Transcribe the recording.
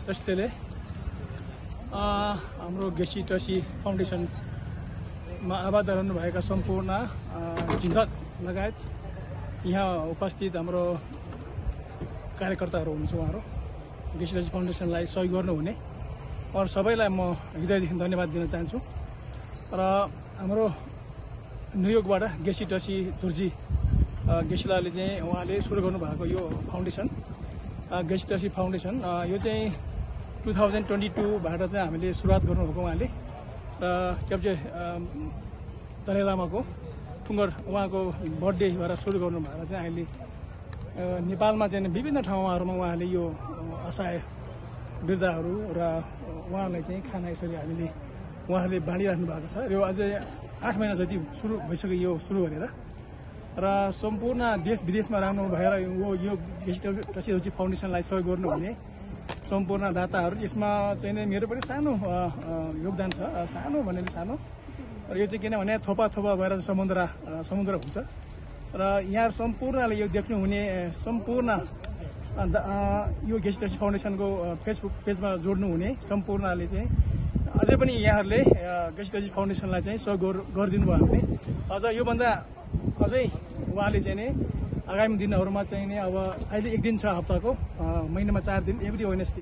ट्रस्टीले हाम्रो गेसी टसी फाउन्डेसनमा आबद्ध रहनुभएका सम्पूर्ण जिन्दक लगायत यहाँ उपस्थित हाम्रो कार्यकर्ताहरू हुनुहुन्छ। उहाँहरू गेसी टसी फाउन्डेसनलाई सहयोग गर्नुहुने और सबैलाई म हृदयदेखि धन्यवाद दिन चाहन्छु। र हाम्रो न्युयोर्कबाट गेसी टसी दुर्जी गेसिलाले चाहिँ उहाँले सुरु गर्नुभएको यो फाउन्डेसन गेसी टसी फाउन्डेसन यो चाहिँ 2022बाट चाहिँ हामीले सुरुवात गर्नुभएको उहाँले र क्याप्चे दलाई लामाको ठुङ्गर उहाँको बर्थडे भएर सुरु गर्नुभएर चाहिँ अहिले नेपालमा चाहिँ विभिन्न ठाउँहरूमा उहाँले यो असहाय वृद्धहरू र उहाँलाई चाहिँ खाना यसरी हामीले उहाँहरूले बाँडिराख्नु भएको छ। यो अझै 8 महिना जति सुरु भइसक्यो यो सुरु गरेर र सम्पूर्ण देश विदेशमा राम्रो भएर यो गेसी टसी फाउन्डेसनलाई सहयोग गर्नुहुने सम्पूर्ण दाताहरू यसमा चाहिँ मेरो पनि सानो योगदान छ। सानो भनेको सानो र यो चाहिँ किनभने थोपा भएर समुद्र हुन्छ र यहाँ सम्पूर्णले यो देख्नुहुने सम्पूर्ण यो गेसी टसी फाउन्डेसनको फेसबुक पेजमा जोड्नुहुने सम्पूर्णले चाहिँ अझै पनि यहाँहरूले गेसी टसी फाउन्डेसनलाई चाहिँ सहयोग गरिदिनु भयो भने अझ योभन्दा अझै उहाँले चाहिँ नि आगामी दिनहरूमा चाहिँ नि अब अहिले 1 दिन छ हप्ताको महिनामा 4 दिन एभ्री वेडनेसडे